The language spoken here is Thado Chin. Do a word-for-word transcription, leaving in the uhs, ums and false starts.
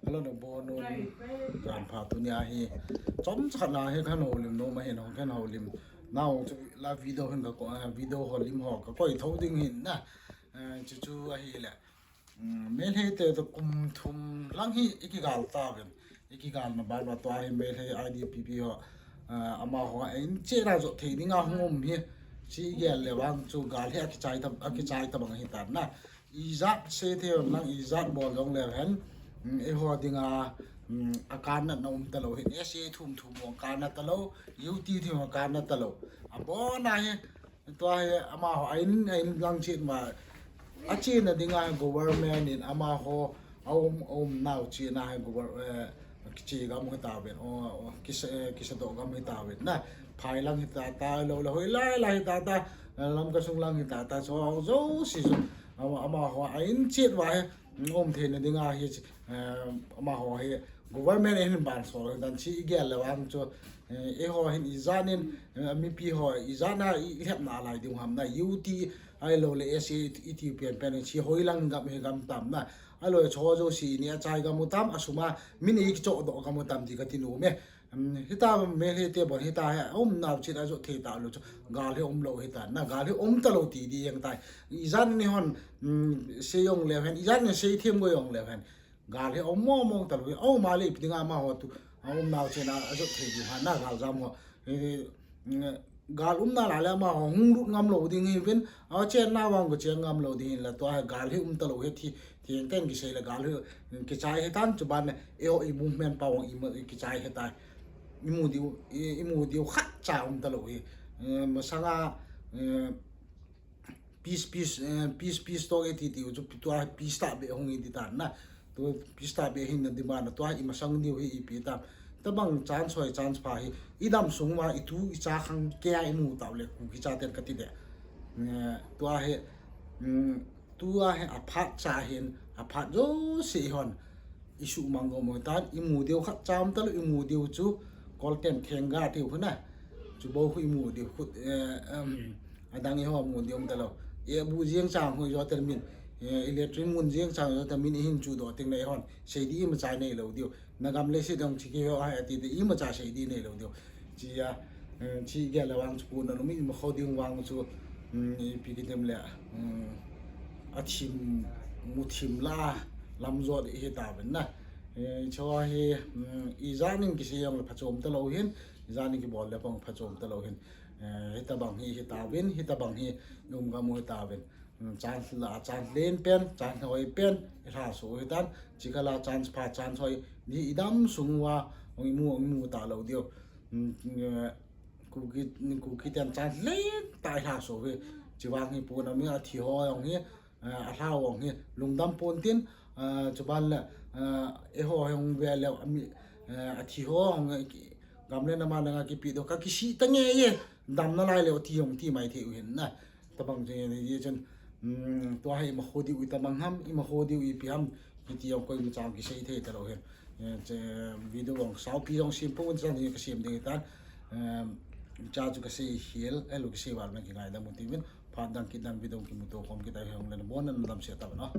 Hello, nabonun. Jan pha tunia hi. Chomcha na hi kahin houlim nom ahin, kahin houlim. Nao chu la video hin ka ko, eh, video ho lim ho kakoi tho ding hin na. Eh, chu chu ahile. Mm, Meitei te toh kum thum lang hi ikigal tauvin. Ikigal na bana tua hi Meitei I D P P ho, ah, amaho a in chena jot thei dinga hung um hi. Chi gel le vang chu gal hi akichai ta, akichai tabang hi tan na. Ijat sei thei lang, ijat bol jong le hen. Mm, eiho dinga, mm, akanna na um talou hin. S A thum thum bong kanna talou, U T thum kanna talou. Abona hi, tua hi amaho a in, a in lang chin ma. Achena dinga government in amaho a um, a um nau chena hi gover-, eh, kiche gam hi tauvin, o, o, kisa, eh, kisadoh gam hi tauvin na. Phai lang hi tata, lou la hoi lai lai hi tata, eh, Lamka sung lang hi tata, so, jouse chu, ama, amaho a in chet va hi, um theina dinga hi, eh, amaho hi, government in hin ban sol dan chi igel le vang chu, eh, eiho hin ijat in, eh, mipi ho ijat na i lhepna lai ding ham na, U T ahilou le S A i ti pen pen chi hoi lang gam hi gam tam na. Aloi cho jouse ni achai gam u tam, asum a min eikichoh doh gam u tam ti kati nom e. Um, hita Meitei te bon hita hi, um nau chin ajot thei talou chu. Gal hi um lou hita, na gal hi um talou ti di jeng tai. Ijat ni hon, um, sei jong le hen, ijat ni sei them go jong le hen. Gal hi um mo mo talou hi, um a le ipi dinga amaho tu, a um nau chena ajot thei di ha, na gal jam ho. Eh, mm, gal umna la le amaho hung lut ngam lou ding hi vin, a chenna vang go chen ngam lou ding hin la tua hi gal hi um talou hi ti, ti ken kisei le gal hi, mm, kichai hi tan chu ban le, eiho i movement pa vang i ma, i kichai hi tai. I mu diu, i, i mu diu khat cha um talou hi. Eh, masanga, eh, peace, peace, eh, peace, peace talk e ti ti u chu tua peace tahbeh hung hi ti tan na. Tu peace tahbeh hin na demand na tua i masang diu hi ipi tam. Tabang chance hoi chance pha hi. I dam sung uva i tu i cha khang kei a i mu tau le Kuki chaten kati de. Eh, tua hi, mm, tua hi aphat cha hin, aphat jouse hon. I sumang go mo tan, i mu diu khat cha um talou, i mu diu chu, Kolten Thenga tiu khu na. Chu bou khu i mu diu khu, eh, um, adang eiho mu diu um talou. E bu jeng chang hu jo tel min, eh, electric mun jeng chang jo tel min i hin chu doh teng le hon. Sei di imacha neilou diu. Na gam le se dong chi kei ho a ati te imacha sei di neilou diu. Chi a, eh, chi gel le vang chu puna lou mi ma kho ding vang chu, mm, ipi kitem le, mm, athim, muthim la, lam jot hi tauvin na. Eh, cho hi, mm, ijat nin kisei jong le phachom talou hin, ijat nin kibol le pang phachom talou hin. Eh, hitabang hi, hi tauvin, hitabang hi, um gam u hi tauvin. Mm, chance la, chance len pen, chance hoi pen, i lha so hi tan, chikala chance pha, chance hoi, ni i dam sung uva, ong i mu, ong i mu talou diu. Mm, eh, Kuki, Kuki ten chance len ta i lha so hi, chi vang hi puna mi athi ho ong hi, eh, alha ong hi, lungdam pon tin, eh, chu ban le, eh, eiho hong ve le, ami, eh, athi ho ong, eh, ki, gam le nam a nanga kipi doh, ka kisih ta nge ye, damna lai le, ti ong ti mai thei u hin na. Tabang chu ni chun, um, tua hi i ma kho diu i tabang ham, i ma kho diu ipi ham, kiti jong koima cha kisei thei talou hin. Eh, che video jong saupi jong sem pon chan hi kasem ding tan. Um, cha chu kasei hel, elu kisei val ma kingaidam u ti min, phat dang kit dang video kimuto khom kit a hi hung le nabon na dam se ta na.